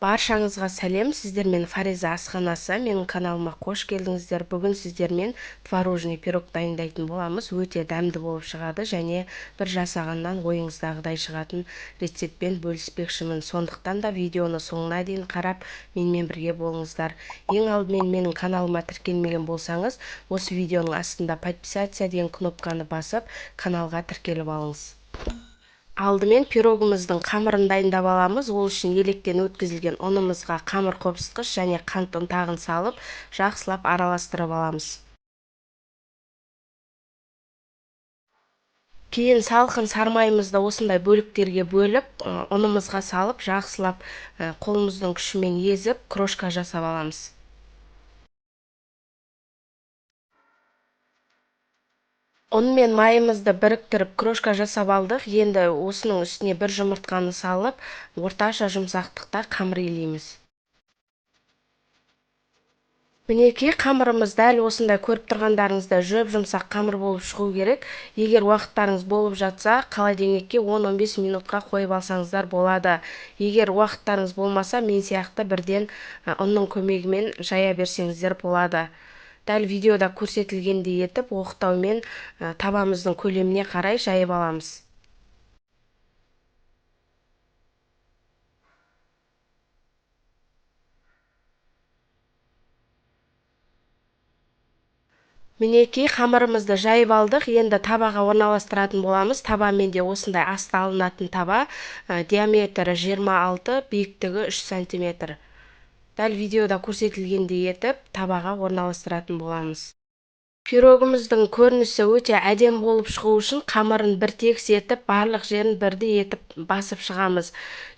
Баршаңызға сәлем, сіздермен Фариза асханасы. Менің каналыма қош келдіңіздер. Бүгін сіздермен творожный пирог дайындайтын боламыз. Өте дәмді болып шығады және бір жасағаннан ойыңыздағыдай шығатын рецептпен бөліспекшімін. Сондықтан да видеоны соңына дейін қарап, менімен бірге болыңыздар. Ең алдымен менің каналыма тіркелмеген болсаңыз, осы видеоның астында подписаться деген кнопканы басып, каналға тіркеліп алыңыз. Алдымен пирогымыздың қамырын дайындап аламыз. Ол үшін електен өткізілген ұнымызға қамыр қопсытқыш және қант ұнтағын салып, жақсылап араластырып аламыз. Кейін салқын сармайымызды осындай бөліктерге бөліп, ұнымызға салып, жақсылап қолымыздың күшімен езіп, крошка жасап аламыз. Ұн мен майымызды біріктіріп крошка жасап алдық. Енді осының үстіне бір жұмыртқаны салып, орташа жұмсақтықта қамыр илейміз. Мінекей, қамырымыз дәл осындай көріп тұрғандарыңыздай жұп-жұмсақ қамыр болып шығу керек. Егер уақыттарыңыз болып жатса, холодильникке 10-15 минутқа қойып алсаңыздар болады. Егер уақыттарыңыз болмаса, мен сияқты бірден ұнның көмегімен жая берсеңіздер болады. Дәл видеода көрсетілгендей етіп, оқтаумен табамыздың көлеміне қарай жайып аламыз. Мінекей, қамырымызды жайып алдық. Енді табаға орналастыратын боламыз. Таба менде осындай асты алынатын таба, диаметрі 26, биіктігі 3 сантиметр. Дәл видеода көрсетілгендей етіп табаға орналастыратын боламыз. Пирогымыздың көрінісі өте әдемі болып шығу үшін қамырын бір тегіс етіп, барлық жерін бірдей етіп басып шығамыз.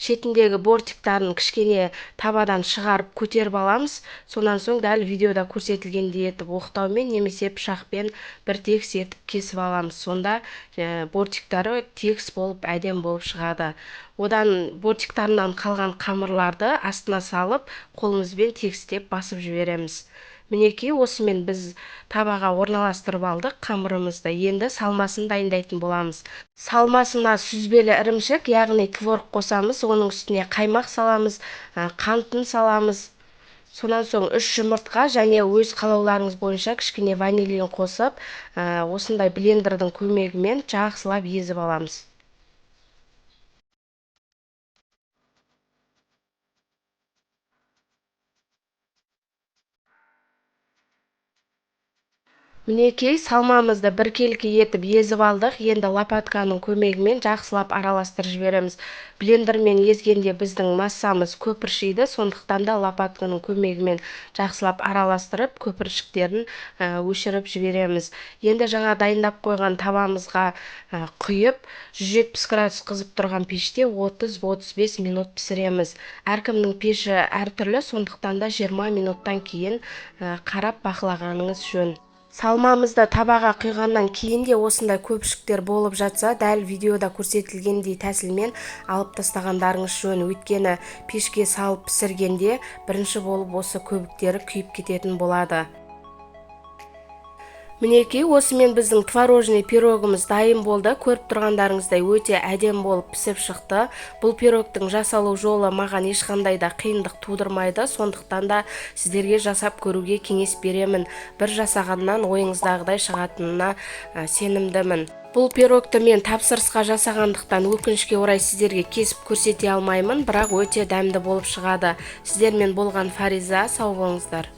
Шетіндегі бортиктарын кішкене табадан шығарып көтеріп аламыз. Сонан соң дәл видеода көрсетілгендей етіп оқтаумен немесе пышақпен бір тегіс етіп кесіп аламыз. Сонда бортиктары тегіс болып, әдемі болып шығады. Одан бортиктарынан қалған қамырларды астына салып, қолымызбен тегістеп басып жібереміз. Мінекей, осымен біз табаға орналастырып алдық қамырымызды. Енді салмасын дайындайтын боламыз. Салмасына сүзбелі ірімшік, яғни творог қосамыз. Оның үстіне қаймақ саламыз, қантын саламыз. Сонан соң 3 жұмыртқа және өз қалауларыңыз бойынша кішкене ванилин қосып, осындай блендердің көмегімен жақсылап езіп аламыз. Мінекей, салмамызды біркелкі етіп езіп алдық. Енді лопатканың көмегімен жақсылап араластырып жібереміз. Блендермен езгенде біздің массамыз көпіршиді, сондықтан да лопатканың көмегімен жақсылап араластырып, көпіршіктерін өшіріп жібереміз. Енді жаңа дайындап қойған табамызға құйып, 170 градус қызып тұрған пеште 30-35 минут пісіреміз. Әркімнің пеші әртүрлі, сондықтан да 20 минуттан кейін қарап бақылағаныңыз жөн. Салмамызды табаға құйғаннан кейін де осындай көпшіктер болып жатса, дәл видеода көрсетілгендей тәсілмен алып тастағандарыңыз жөн. Өйткені пешке салып пісіргенде бірінші болып осы көбіктері күйіп кететін болады. Мінекей, осымен біздің творожный пирогымыз дайын болды. Көріп тұрғандарыңыздай өте әдемі болып пісіп шықты. Бұл пирогтың жасалу жолы маған ешқандай да қиындық тудырмайды, сондықтан да сіздерге жасап көруге кеңес беремін. Бір жасағаннан ойыңыздағыдай шығатынына сенімдімін. Бұл пирогты мен тапсырысқа жасағандықтан өкінішке орай сіздерге кесіп көрсете алмаймын, бірақ өте дәмді болып шығады. Сіздермен болған Фариза, сау болыңыздар.